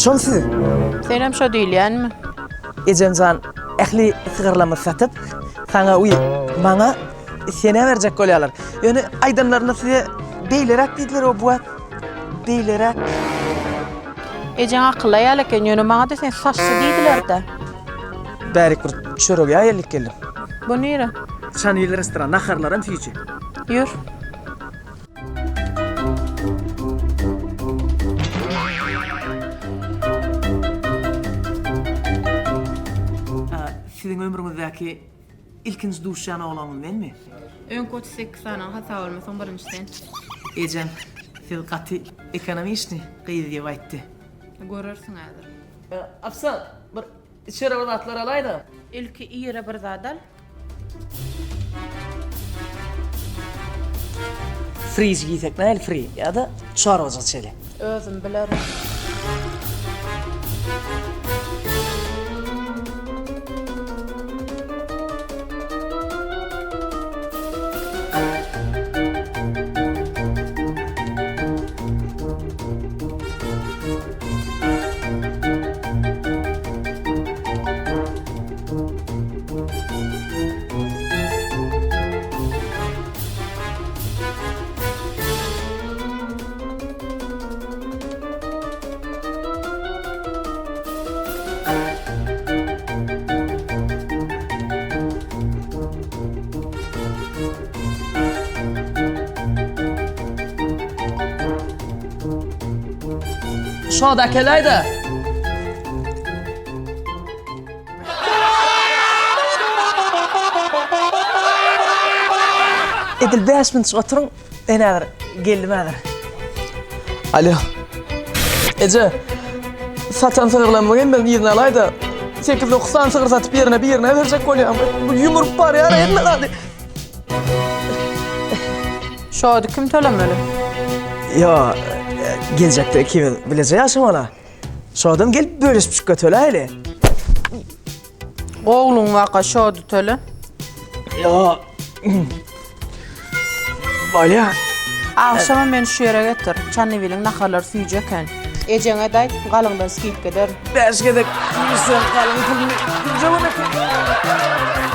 Şol siz. Senem şo diýilýänmi? Ejemjan ähli sygyrlamyzy satyp, saňa uý, maňa senä berjek bolýarlar. Ýöne aýdanlarynda size beýleräk diýdiler o bu wagt beýleräk. Ejeň akylly aýal eken, ýöne maňa-da sen saçly diýdiler-dä. Bärik bir çörek ýaý ellik geldim. Bu nire? Şanil restoran, naharlaram süýji. Ýür. Siziň ömrüňizdäki ilkinji duşýan oglanyňyz menmi? Öňki 38 sanyň hasaba almasaň birinji sen. Ejem, siz gaty ekonomiçnyý gyz diýip aýtdy. Görersiň häzir. Ofisiant, bir içere bir zatlar alaý-da. Ilki ýere bir zat al. Friji giýsek nähili fri ýa-da çorbajyk içeli. Özüm bilerin. Şoda keläýdä. Edil 5 minutjyk oturyň, men häzir geldim häzir. Alo. Eje. Satan sygyrlarymyň hemmesini yzyna alaý-da. 8-9 sany sygyr satyp ýerine birine berjek bolýan. Bu ýumrup barýar hemme zady. Şody kim tölemeli? Ýo, geljekde ikimiz bileje ýaşamaly. Şodam gelip bölüşip göteläýli. Ogluň waka şody töle. Ýo. Bolýa. Agşama meni şu ýere getir. Çanniwiliň naharlary süýji eken. Ejeňe-de aýt, galyňdan skidka ederin. Bäş gezek üýşseň galyň puluny üýjegem eken.